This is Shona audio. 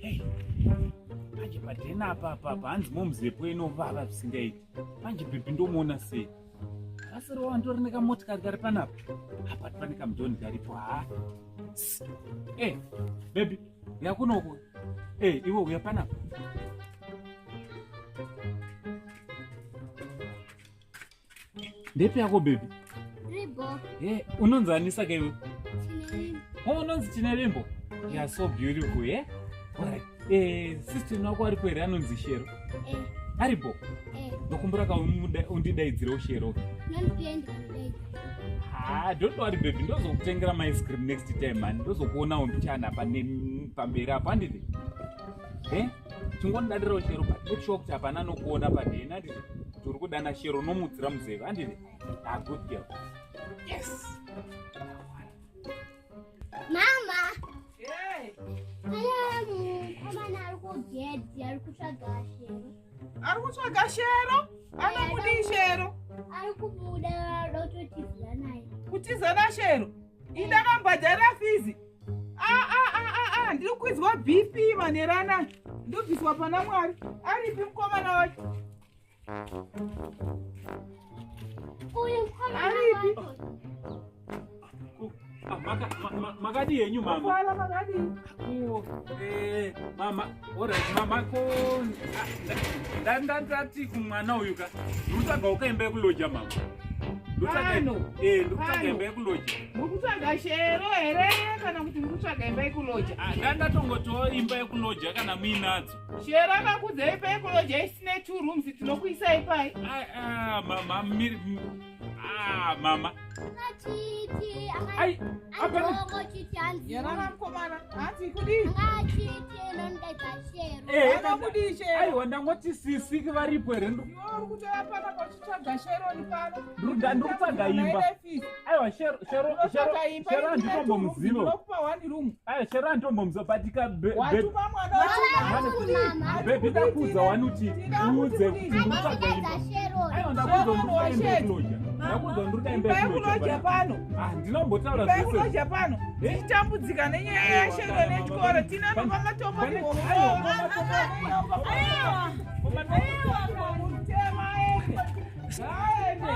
Hey, manje padhena apa apa apa hanzi momzepo inovava zvisingaiti. Manje bhebhi ndomuona sei? Vasiri wandori nekamotikari kari panapa. Apa pane kamudhoni karipo ha. Hey, baby, uya kunoku. Hey, iwe uya panapa. Ndepi yako baby? Ribo. Hey, unonzi ani saka iwe? Oh, unonzi Tine Rimbo? You are so beautiful, yeah? Alright. Eh, sister wako aripo here anonzi Shero? Eh. Aripo? Eh. Ndokumbura ka undidaidzirewo Shero. Ah, don't worry baby, ndozokutengera ma ice cream next time man. Ndozokuonawo mbichana apa pamberi apo handiti? Eh? Chingonidadirawo Shero but make sure kuti hapana anokuona padena handiti? Kuti uri kudana Shero unomudzira muzeve handiti? Ah, good girl. Yes. Mama. Hey. Pane mukomana ari kugedhi ari kutsvaga Shero. Ari kutsvaga Shero? Anomudii Shero? Ari kubuda arikuda kutotizira naye. Kutiza naShero? Ini ndakambhadharira fizi. Ah, ah, ah, ah, ah. Ndiri kuidzwa BP manheru anaya. Ndobviswa pana Mwari. Aripi mukomana wacho? Uyu mukomana Aripi? wacho. Ah, makadii henyu mama? Mafala makadii? Ko, eh, mama, alright mama ko ah, ndati kumwana uyu ka ndikutsvaga ukaimba yekuloja mama. Pano. Eh, ndikutsvaga Pano. imba yekuloja. Muri kutsvaga Shero here kana kuti muri kutsvaga imba yekuloja? Ah, ndandatongotiwo imba yekuloja kana muinadzo. Shero akakudzai imba yekuloja isine 2 rooms tinokuisai pai. Ah, ah, mama, miri, ah, mama. Akachiti Ai, hapana. akachiti hanzi. Yarara mukomana, hanzi kudii? Akachiti anondaidza Shero. Eh, Anokudii Shero? Aiwa ndangoti sisi varipo here Iwe uri kutoya panapa uchitsvaga Sheroni pano. Ndiri kutsvaga imba. Aiwa Shero Shero Shero Unotsvaga imba Shero isine two rooms, handitombomuziva. ndinokupa one room. Aiwa Shero handitombomuziva but ka Watuma mwana Mama. Baby ndakuudza wani kuti uudze kuti ndikutsvaga imba. Akachiti Shero. Aiwa ndakuudza ndiri kuda imba yekuloja. Ndakuudza ndiri kuda imba Imba yekuloja yekuloja. pano. Ah ndinombotaura Imba zvese. yekuloja pano. Tichitambudzika nenyaya yaShero nechikoro. Tinanopa matombo Aiwa. Mutema ende. Ngaende.